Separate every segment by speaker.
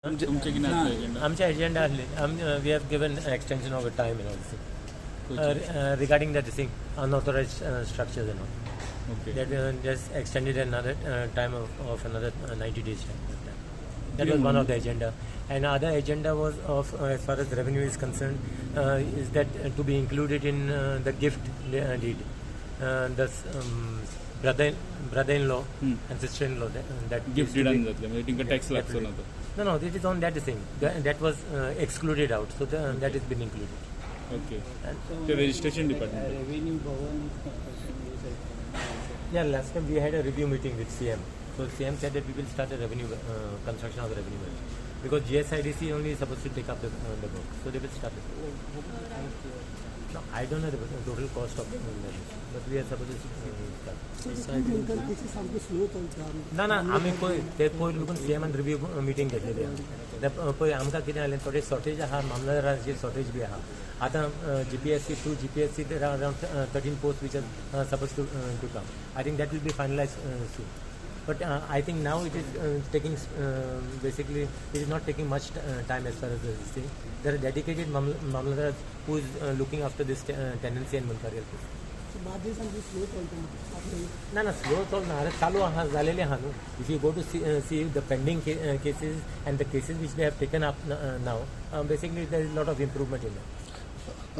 Speaker 1: तुमचे कितें आसलो एजेंडा?
Speaker 2: आमचे एजेंडा आसले, we have given extension of time and also regarding that thing, unauthorized structures and all. That just extended another time of another 90 days time. That was one of the agenda. And other agenda was of, as far as revenue is concerned, is that to be included in the gift deed. The brother-in-law and sister-in-law. That
Speaker 1: gift
Speaker 2: is to
Speaker 1: डिडान
Speaker 2: be-
Speaker 1: जातले म्हणजे तांकां tax लागचो ना तो.
Speaker 2: No, it is on that thing. That was excluded out. So that has been included.
Speaker 1: Okay, ते registration department.
Speaker 3: Revenue Bhavan is construction, you said.
Speaker 2: Yeah, last time we had a review meeting with CM. So CM said that we will start a revenue construction of the revenue branch because GSIDC only is supposed to take up the work. So they will start it. No, I don't know the total cost of that, but we are supposed to start.
Speaker 4: Cases सामके slow चलता.
Speaker 2: ना ना, आमी पळय ते पयर लागून सीएमान review meeting घेतलेली आहा. ते पळय आमकां कितें जालें, थोडे शॉर्टेज आहा, मामलेदाराची शॉर्टेज बी आहा. आतां GPSC, through GPSC there are around 13 post which are suppose to come. I think that will be finalize soon. But I think now it is taking, basically it is not taking much time as far as this thing. There are dedicated mamlatdars who is looking after this tenancy and munkarial case.
Speaker 4: बादे सामके slow चलता.
Speaker 2: ना ना, slow चलना, अरे चालू आहा, जालेले आहा न्हू. If you go to see the pending cases and the cases which they have taken up now, basically there is lot of improvement in that.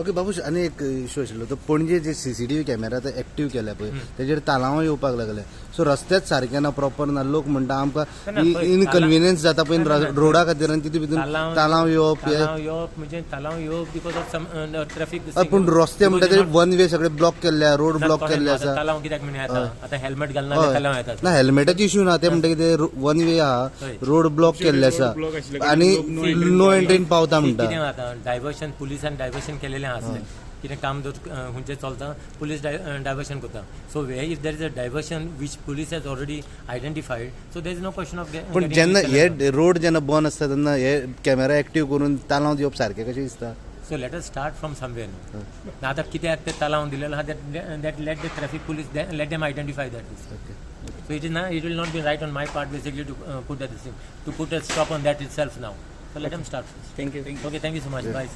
Speaker 5: Okay Babush, आनी एक इशू आशिल्लो तो पणजे जे सीसीटीव्ही कॅमेरा आतां एक्टीव केल्या पळय, तेजेर तालांव येवपाक लागले, सो रस्तेच सारके ना, प्रॉपर ना. लोक म्हणटा आमकां
Speaker 2: ना, पळय,
Speaker 5: इनकन्विनियन्स जाता पळय
Speaker 2: ना, ना,
Speaker 5: रोडा खातीर आनी तितून भितर तालांव येवप हे.
Speaker 2: तालांव येवप म्हणजे तालांव येवप because of some traffic.
Speaker 5: हय, पूण रस्ते म्हणटा ते वन वे सगळे ब्लॉक केल्ले आहा, रोड ब्लॉक केल्ले आसा.
Speaker 2: तालांव कित्याक म्हण येता? आतां हेल्मेट घालना जाल्यार तालांव येतात.
Speaker 5: ना, हेल्मेटाची इशू ना, ते म्हणटा कितें वन वे आहा,
Speaker 2: हय.
Speaker 5: रोड ब्लॉक केल्ले आसा
Speaker 1: ब्लॉक आशिल्ले
Speaker 5: आनी
Speaker 1: लोक नो एंट्रीन
Speaker 5: नो एंट्रीन पावता म्हणटा.
Speaker 2: कितें जाता, डायवर्शन, पुलिसान डायवर्शन केलेलें आसलें, कितें काम जर खंयचें चलता, पुलीस डायवर्शन करता. So way if there is a diversion which police has already identified, so there is no question of.
Speaker 5: पूण जेन्ना हे रोड जेन्ना बंद आसता तेन्ना हे कॅमेरा एक्टीव करून तालांव दिवप सारकें कशें दिसता?
Speaker 2: So let us start from somewhere न्हू. ना आतां कित्याक ते तालांव दिलेलो आहा, that let the traffic police, let them identify that. So it is ना, it will not be right on my part basically to put that thing, to put a stop on that itself now. So let them start.
Speaker 3: Thank you.
Speaker 2: Okay, thank you so much. Bye.